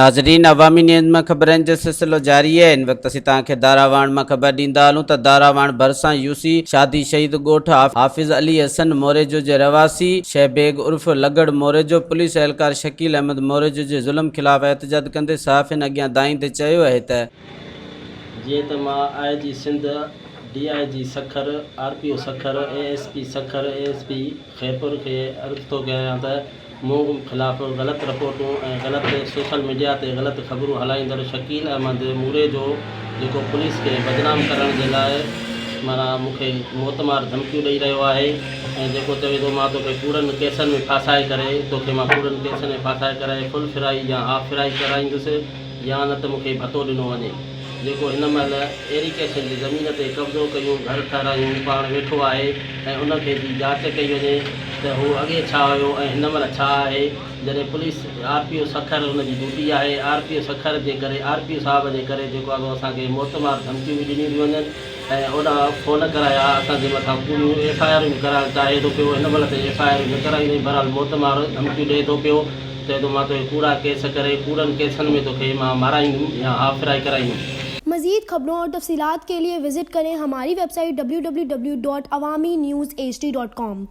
ناظرين عوامي نيوز مان خبرن جو سلسلو جاري آهي هن وقت اسين توهان کي داراواڻ مان خبر ڏيندا هلون ته داراواڻ ڀرسان يوسي شادي شهيد ڳوٺ حافظ علي حسن موريجو جي رهواسي شهبيگ عرف لڳڙ موريجو پوليس اهلڪار شڪيل احمد موريجو جي ظلم خلاف احتجاج ڪندي صحافين اڳيان دانهيندي چيو اهي ته. جيئن ته مان I G Sindh, D I G Sukkur, R P O Sukkur, A S P Sukkur, A S P Khairpur کي عرض ٿو ڪيان ته مون خلاف غلط رپورٽون ۽ غلط سوشل ميڊيا تي غلط خبرون هلائيندڙ شڪيل احمد موري جو جيڪو پوليس کي بدنام ڪرڻ جي لاء معنيٰ مون کي موتمار ڌمڪيون ڏئي رهيو آهي ۽ جيڪو چوي ٿو مان توکي ڪوڙن ڪيسن ۾ ڦاسائي ڪري توکي مان ڪوڙن ڪيسن ۾ ڦاسائي ڪري فل فرائي يا هاف فرائي ڪرائيندس يا نه ته مون کي ڀتو ڏنو وڃي جيڪو هن مهل ايريگيشن جي زمين تي قبضو ڪيون گهر ٺهرايون پاڻ ويٺو آهي ۽ ان کي جي جاچ ڪئي وڃي ته هو اڳي ڇا هيو ۽ هن مهل ڇا آهي جڏهن پوليس آر پي او سکر ان جي ڊيوٽي آهي آر پي او سکر جي ڪري آر پي او صاحب جي ڪري جيڪو آهي سو اسان کي موتمار ڌمڪيون به ڏنيون ٿيون وڃن ۽ اوڏانهن فون ڪرايا اسان جي مٿان ڪوڙيون ايف I آرون به ڪرائڻ چاهي ٿو پيو هن مهل تائين ايف I آرون نه ڪرايون اٿئي بهرحال موتمار ڌمڪيون ڏئي ٿو پيو چئي ٿو مان توکي ڪوڙا ڪيس ڪري ڪوڙن ڪيسن ۾ توکي مان مارائيندم يا هاف فرائي ڪرائيندم. مزيد خبرون اور تفصيلات ڪي لئي وزٽ ڪرين هماري website W W W dot Awami news H D dot com.